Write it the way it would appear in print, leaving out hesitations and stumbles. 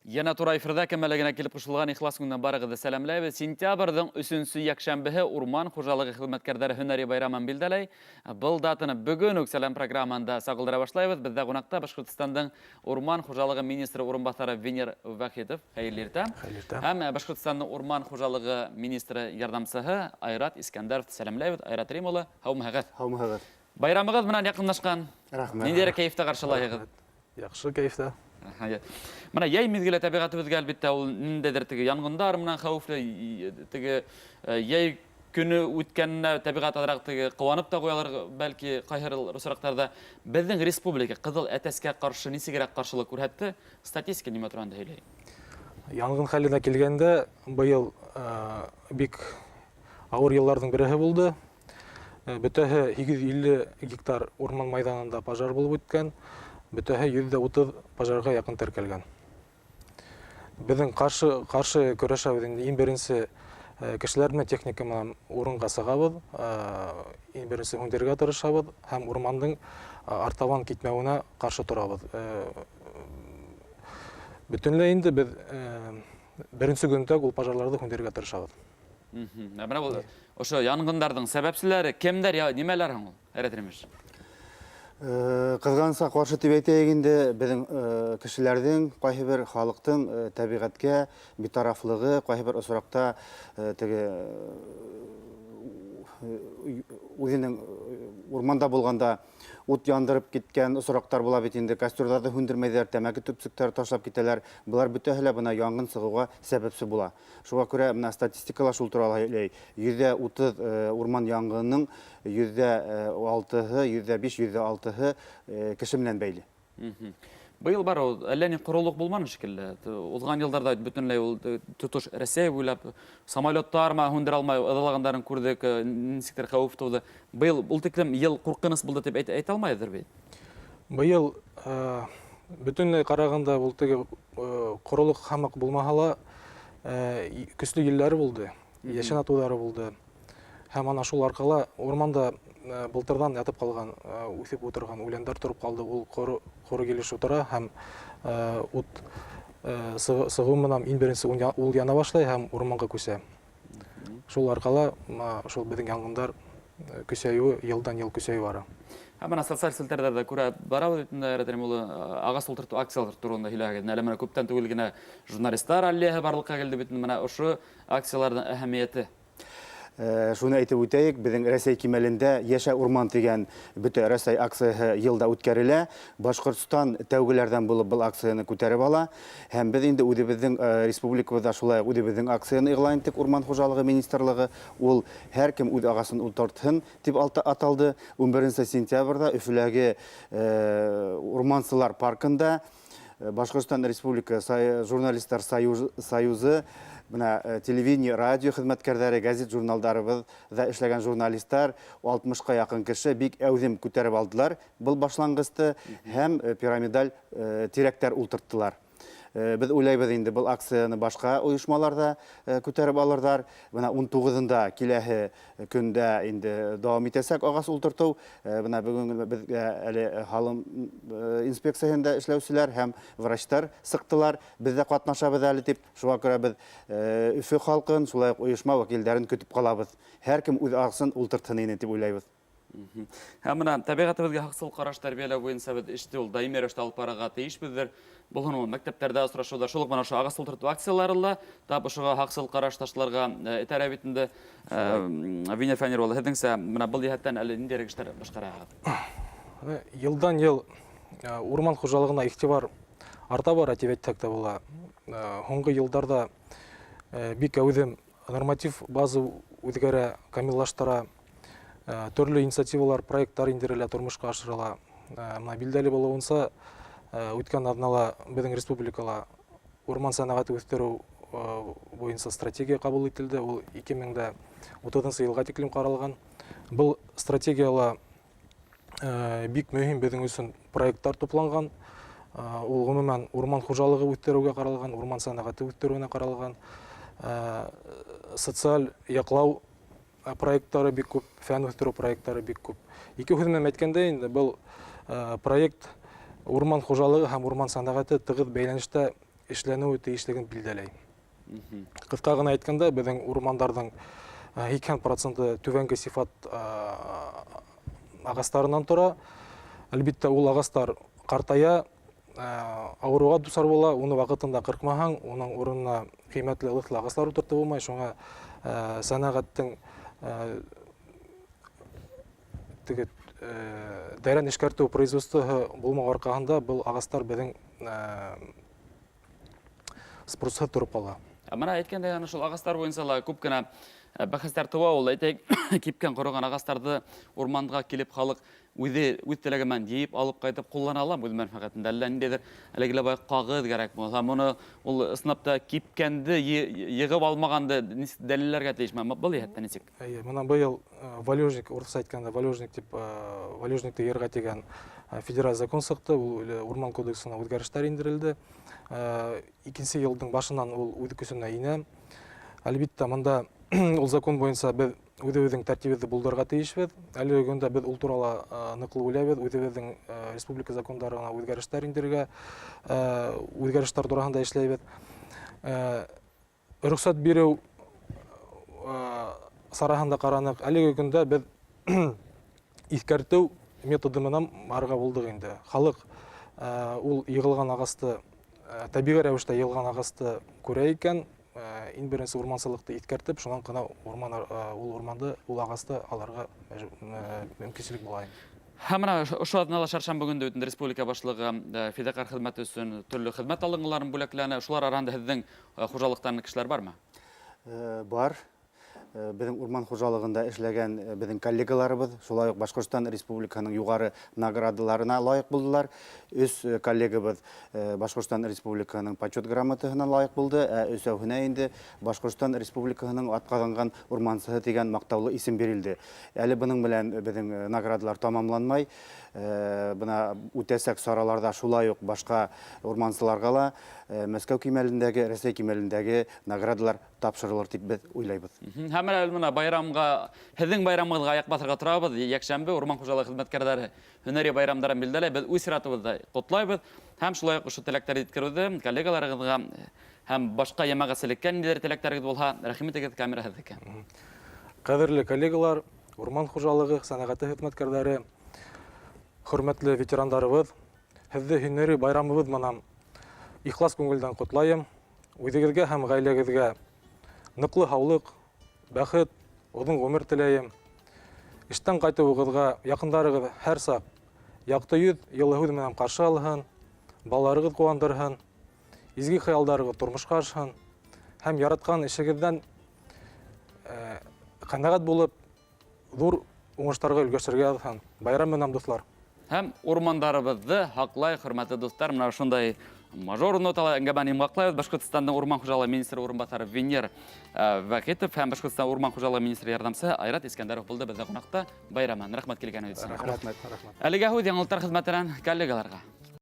Йәнә тура эфирҙа кем әле генә килеп ҡушылған ихлас күңелдән барығыҙҙы сәләмләйбеҙ. Сентябрҙең өсөнсө йәкшәмбеһе урман хужалығы хеҙмәткәрҙәре һөнәри байрамын билдәләй. Был датаны бөгөн үк Сәләм программаһында сағылдыра башлайбыҙ. Беҙҙә ҡунаҡта Башҡортостандың урман хужалығы министры урынбаҫары Венер Вахитов. Хәйерле иртә. Хәйерле иртә. Һәм Башҡортостандың урман хужалығы министры ярҙамсыһы Айрат Искәндәров сәләмләйбеҙ. Айрат Рим улы, һаумыһығыҙ. Һаумыһығыҙ. Байрамығыҙ менән яҡынлашҡан. Рәхмәт. Ниндәйерәк кәйефтә ҡаршылайһығыҙ? Яҡшы кәйефтә. Бына йәй миҙгеле тәбиғәтебеҙгә, әлбиттә, ул ниндәйҙер теге янғындар менән хәүефле, теге йәй көнө үткәненә тәбиғәт аҙыраҡ теге ҡыуанып та ҡуялыр, бәлки, ҡайһы осраҡтарҙа. Беҙҙең республика ҡыҙыл әтәскә ҡаршы нисегерәк ҡаршылыҡ күрһәтте? Статистика нимә тураһында һөйләй? Янғын хәленә килгәндә, быйыл бик ауыр йылларҙың береһе булды. Бөтәһе 850 гектар урман майҙанында пожар булып үткән, бөтәһе 130 пожарға яҡын теркәлгән. Беҙҙең ҡаршы көрәшәбеҙ инде, иң беренсе кешеләр менән, техника менән урынға сығабыҙ, иң беренсе һүндерергә тырышабыҙ һәм урмандың артабан китмәүенә ҡаршы торабыҙ. Бөтөнләй инде беҙ беренсе көндә ул пожарларҙы һүндерергә тырышабыҙ. Ә бына был ошо янғындарҙың сәбәпселәре кемдәр, я нимәләр һуң ул? Айрат Римович. Ҡыҙғанысҡа ҡаршы тип әйтәйек инде, беҙҙең кешеләрҙең, ҡайһы бер халыҡтың тәбиғәткә битарафлығы, ҡайһы бер осраҡта теге үҙенең урманда булғанда ут яндырып киткән осраҡтар була бит инде, костерҙарҙы һүндермәйҙәр, тәмәке төпсөктәре ташлап китәләр. Былар бөтәһе лә бына яңғын сығыуға сәбәпсе була. Шуға күрә менә статистикала шул турала һөйләй. 30% урман яңғынының 6%-ы, 5%, 6%-ы кеше менән бәйле. Быйыл бар ул әллә ни ҡоролоҡ булманы шикелле. Уҙған йылдарҙа бөтөнләй ул тотош Рәсәй буйлап самолеттар ма һүндерә алмай ыҙалағандарын күрҙек, нисектер хәүеф тыуҙы. Быйыл ул тиклем йыл ҡурҡыныс булды тип әйтә алмайҙыр бит. Быйыл бөтөнләй ҡарағанда ул теге ҡоролоҡ һамаҡ булмаһа ла, көслө елләре булды, йәшен атыуҙары булды. Һәм ана шул арҡала урманда былтырҙан ятып ҡалған, үҫеп ултырған үләндәр тороп ҡалды. Ул ҡоро килеш утыра һәм ут сығыу менән иң беренсе ул яна башлай һәм урманға күсә. Шул арҡала шул беҙҙең янғындар көсәйеүе йылдан-йыл көсәйеп бара. Һәм бына социаль селтәрҙәрҙә күрә барабыҙ бит инде, Айрат Рим улы, ағас ултыртыу акциялары тураһында һөйләгеҙ. Әле бына күптән түгел генә журналистар аллеяһы барлыҡҡа килде бит инде, бына ошо акцияларҙың әһәмиәте. Шуны әйтеп үтәйек, беҙҙең Рәсәй кимәлендә Йәшә урман тигән бөтә Рәсәй акцияһы йылда үткәрелә. Башҡортостан тәүгеләрҙән булып был акцияны күтәреп ала. Һәм беҙ инде үҙебеҙҙең республикабыҙҙа шулай уҡ үҙебеҙҙең акцияны иғлан иттек, Урман хужалығы министрлығы. Ул һәр кем үҙ ағасын ултыртһын тип аталды. 11 сентябрҙә Өфөләге Урмансылар паркында Башҡортостан Республика журналистар союзы, бына телевидение, радио хеҙмәткәрҙәре, гәзит журналдарыбыҙҙа эшләгән журналистар, 60-ҡа яҡын кеше бик әүҙем күтәреп алдылар был башланғысты һәм пирамидаль тирәктәр ултырттылар. Беҙ уйлайбыҙ инде, был акцияны башҡа ойошмалар ҙа күтәреп алырҙар. Бына 19-ында киләһе көндә инде дауам итәсәк ағас ултыртыу. Бына бөгөн беҙгә әле һалым инспекцияһында эшләүселәр һәм врачтар сыҡтылар. Беҙ ҙә ҡатнашабыҙ әле тип. Шуға күрә беҙ Өфө халҡын, шулай уҡ ойошма вәкилдәрен көтөп ҡалабыҙ. Һәр кем үҙ ағасын ултыртһын ине тип уйлайбыҙ. Һәм бына тәбиғәтебеҙгә һаҡсыл ҡараш тәрбиәләү буйынса беҙ эште ул даими рәүештә алып барырға тейешбеҙҙер. Булһын ул мәктәптәрҙә осрашыуҙар, шул уҡ бына ошо ағас ултыртыу акциялары ла тап ошоға һаҡсыл ҡараш ташларға этәрә бит инде. Венер Фәнир улы, һеҙҙеңсә бына был йәһәттән әле ниндәйерәк эштәр башҡараһығыҙ? Йылдан йыл урман хужалығына иғтибар арта бара тип әйтһәк тә була. Һуңғы йылдарҙа бик әүҙем норматив база үҙгәрә, камиллаштыра, төрлө инициативалар, проекттар индерелә, тормошҡа ашырыла. Бына билдәле булыуынса, үткән аҙнала беҙҙең республикала урман сәнәғәте үҫтереү буйынса стратегия ҡабул ителде. Ул 2030 йылға тиклем ҡаралған. Был стратегияла бик мөһим беҙҙең өсөн проекттар тупланған. Ул ғөмүмән урман хужалығы үҫтереүгә ҡаралған, урман сәнәғәте үҫтереүенә ҡаралған, социаль яҡлау проекттары бик күп, фән үҫтереү проекттары бик күп. Ике һүҙ менән әйткәндә инде, был проект урман хужалығы һәм урман сәнәғәте тығыҙ бәйләнештә эшләнеүе тейешлеген билдәләй. Ҡыҫҡа ғына әйткәндә, беҙҙең урмандарҙың 80 проценты түбәнге сифат ағастарынан тора. Әлбиттә, ул ағастар ҡартая, ауырыуға дусар була, уны ваҡытында ҡырҡмаһаң, уның урынына ҡиммәтле ылыҫлы ағастар ултыртып булмай, шуңа сәнәғәттең теге тәрән эшкәртеү производствоһы булмау арҡаһында был ағастар беҙҙең спросһыҙ тороп ҡала. Ә мына әйткәндәй, ана шул ағастар буйынса ла күп кенә бәхәстәр тыуа ул. Әйтәйек, кипкән ҡороған ағастарҙы урманға килеп халыҡ үҙе үҙ теләге менән йыйып алып ҡайтып ҡуллана аламы үҙ мәнфәғәтендә? Әллә ниндәйҙер әлеге лә бай ҡағыҙ кәрәк булһа, моны ул ысынлап та кипкәнде йығып алмағанды нисек дәлилләргә тейешме? Был йәһәттән нисек? Эйе, мына быйыл валежник, урыҫса әйткәндә валежник тип, валежникты йыйырға тигән федераль закон сыҡты. Ул урман кодексына үҙгәрештәр индерелде. Икенсе йылдың башынан ул үҙ көсөнә инә. Әлбиттә, мында ул закон буйынса беҙ үҙебеҙҙең тәртибебеҙҙе булдырырға тейешбеҙ. Әлеге көндә беҙ ул турала ныҡлы уйлайбыҙ, үҙебеҙҙең республика закондарына үҙгәрештәр индерергә, үҙгәрештәр тураһында эшләйбеҙ. Рөхсәт биреү сараһын да ҡараныҡ. Әлеге көндә беҙ иҫкәртеү методы менән барырға булдыҡ инде. Халыҡ ул йығылған ағасты, тәбиғи рәүештә йығылған ағасты күрә икән, иң беренсе урмансылыҡты иҫкәртеп, шунан ғына ул урманды, ул ағасты алырға мөмкинселек була инде. Һәм мына ошо аҙнала шаршәмбе көндө бит инде республика башлығы фиҙаҡәр хеҙмәте өсөн төрлө хеҙмәт алынғыларын бүләкләне. Шулар араһында һеҙҙең хужалыҡтан кешеләр бармы? Бар. Беҙҙең урман хужалығында эшләгән беҙҙең коллегаларыбыҙ, шулай уҡ Башҡортостан Республикаһының юғары наградаларына лайыҡ булдылар. Өс коллегабыҙ Башҡортостан Республикаһының почет грамотаһына лайыҡ булды, ә өсәүһенә инде Башҡортостан Республикаһының атҡаҙанған урмансыһы тигән маҡтаулы исем бирелде. Әле бының менән беҙҙең наградалар тамамланмай. Бына үтәсәк сараларҙа шулай уҡ башҡа урмансыларға ла Мәскәү кимәлендәге, Рәсәй кимәлендәге наградалар тапшырылыр тип беҙ уйлайбыҙ. Һәм әле бына байрамға, һеҙҙең байрамығыҙға аяҡ баҫырға торабыҙ. Йәкшәмбе урман хужалығы хеҙмәткәрҙәре һөнәри байрамдарын билдәләй. Беҙ үҙ сиратыбыҙҙа ҡотлайбыҙ. Һәм шулай уҡ ошо теләктәрҙе еткереүҙе коллегаларығыҙға һәм башҡа йәмәғәтселеккә ниндәйҙер теләктәрегеҙ булһа, рәхим итегеҙ, камера һеҙҙеке. Ҡәҙерле коллегалар, урман хужалығы сәнәғәте хеҙмәткәрҙәре, хөрмәтле ветерандарыбыҙ, һеҙҙе һөнәри байрамыбыҙ менән ихлас күңелдән ҡотлайым. Үҙегеҙгә һәм ғаиләгеҙгә ныҡлы һаулыҡ, бәхет, оҙон ғүмер теләйем. Эштән ҡайтыуығыҙға яҡындарығыҙ һәр саҡ яҡты йөҙ, йылы һүҙ менән ҡаршы алһын, балаларығыҙ ҡыуандырһын, изге хыялдарығыҙ тормошҡа ашһын һәм яратҡан эшегеҙҙән ҡәнәғәт булып, ҙур уңыштарға өлгәшергә яҙһын. Байрам менән, дуҫлар! Һәм урмандарыбыҙҙы һаҡлай, хөрмәтле дуҫтар, мына ошондай мажор нотала әңгәмәне йомғаҡлайбыҙ. Башҡортостандың урман хужалығы министры урынбаҫары Венер Вәхитов һәм Башҡортостан урман хужалығы министры ярҙамсыһы Айрат Искәндәров булды беҙҙә ҡунаҡта. Байраман, рәхмәт килгәнегеҙ өсөн. Рәхмәт, рәхмәт. Әлегә һүҙ яңылыҡтар хеҙмәтенән коллегаларға.